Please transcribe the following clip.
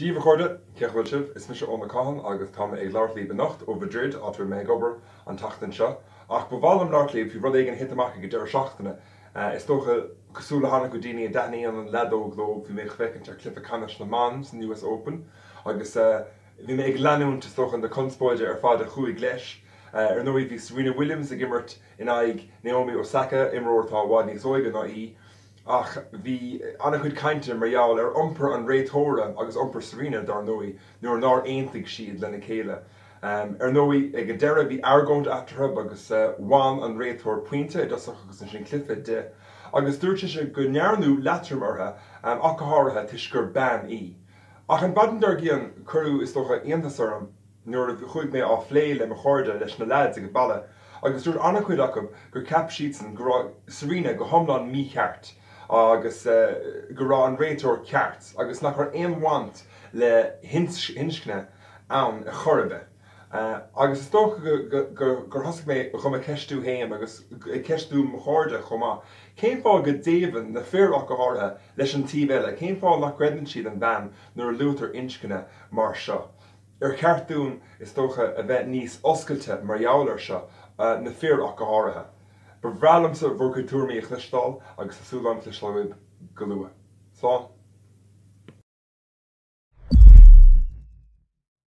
Dia daoibh a chairde, cén chaoi a bhfuil sibh? Is mise Eoin Mac Cáthain agus tá mé ag labhairt libh anocht ó Mhadrid, áit a bhfuil mé ag obair an tseachtain seo. Ach ba mhaith liom labhairt libh faoi rud éigin a thit amach ag an deireadh seachtaine. Is dócha, cosúil le han-chuid daoine a dtaitníonn an leadóg leo, bhí mé ag féachaint ar chluiche ceannais na mban san US Open agus bhí mé ag leanúint, is dócha, na conspóide ar fad a chuaigh leis. Ar ndóigh, bhí Serena Williams ag imirt in aghaidh Naomi Osaka, imreoir atá i bhfad níos óige ná í. Ach bhí an-chuid cainte mar gheall ar iompar an réiteora agus iompar Serena, dar ndóigh, nuair nár aontaigh siad lena chéile. Ar ndóigh, ag an deireadh bhí argóint eatarthu agus bhain an réiteoir pointe i dtosach agus ansin cluiche di. Agus dúirt sise go ndearnadh leatrom uirthi, ach go háirithe toisc gur bean í. Ach an mhaidin dár gcionn, cuireadh, is dócha, iontas orm, nuair a chuaigh mé á phlé le mo chairde, leis na leaids ag an baile, agus dúirt an-chuid acu gur cheap siadsan go raibh Serena go hiomlán mícheart agus go raibh an réiteoir ceart agus nach raibh aon bhaint le hinscne ann ar chor ar bith. Agus is dócha gur thosaigh mé do mo cheistiú féin agus ag ceistiú mo chairde chomh maith, cén fáth go dtaobhann na fir ach go háirithe leis an taobh eile, cén fáth nach gcreideann siad an bhean nuair a luaitear inscne mar seo? Ar cheart dúinn, is dócha, a bheith níos oscailte mar gheall air seo, na fir ach go háirithe? Ba bhreá liomsa bhur gcuid tuairimí a chloisteáil agus tá súil agam cloisteáil uaibh go luath. Slán!